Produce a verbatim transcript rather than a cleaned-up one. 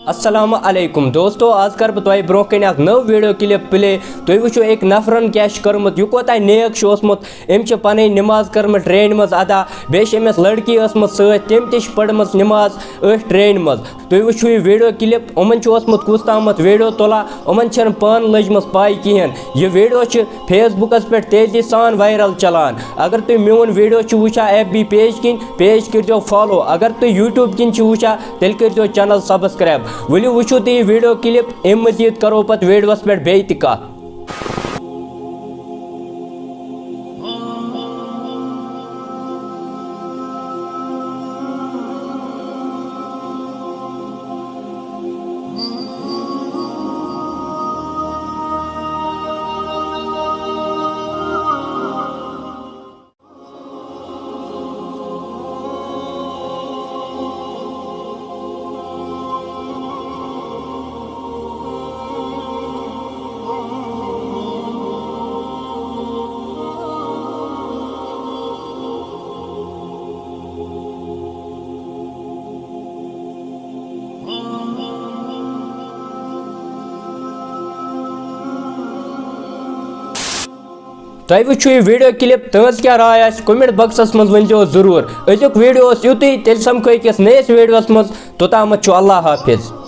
السلام علیکم دوستو، آز کر بہٕ تۄہہِ برونٛہہ کنہِ اکھ نٔو ویڈیو کلپ پلے۔ تُہۍ وٕچھِو أکۍ نفرن کیٛاہ چھُ کوٚرمُت، یہِ کوتاہ نیک چھُ اوسمُت۔ أمۍ چھِ پنٕنۍ نماز کٔرمٕژ ٹرینہِ منٛز ادا، بیٚیہِ چھِ أمِس لڑکی ٲسمٕژ سۭتۍ، تٔمۍ تہِ چھِ پٔرمٕژ نماز أتھۍ ٹرینہِ منٛز۔ تُہۍ وٕچھِو یہِ ویڈیو کلپ، یِمن چھُ اوسمُت کُس تامَتھ ویڈیو تُلان، یِمن چھَنہٕ پانہٕ لٔجمٕژ پاے کِہیٖنۍ۔ یہِ ویڈیو چھِ فیس بُکَس پٮ۪ٹھ تیزی سان وائرل چلان۔ اگر تُہۍ میون ویڈیو چھِو وٕچھان ایف بی پیج کِنۍ، پیج کٔرۍزیو فالو۔ اگر تُہۍ یوٗٹیوب کِنۍ چھِو وٕچھان، تیٚلہِ کٔرۍزیو چینل سبسکرائب۔ ؤلِو وٕچھِو تُہۍ یہِ ویڈیو کلپ، اَمہِ مٔزیٖد کرو پتہٕ ویڈیوَس پٮ۪ٹھ بیٚیہِ تہِ کَتھ۔ تۄہہِ وٕچھِو یہِ ویڈیو کلپ، تُہنٛز کیٛاہ راے آسہِ کمنٹ باکسس منٛز ؤنۍزیو ضروٗر۔ أزیُک ویڈیو اوس یُتُے، تیٚلہِ سمکھو أکِس نٔیِس ویڈیوس منٛز۔ توٚتامَتھ چھُ اللہ حافظ۔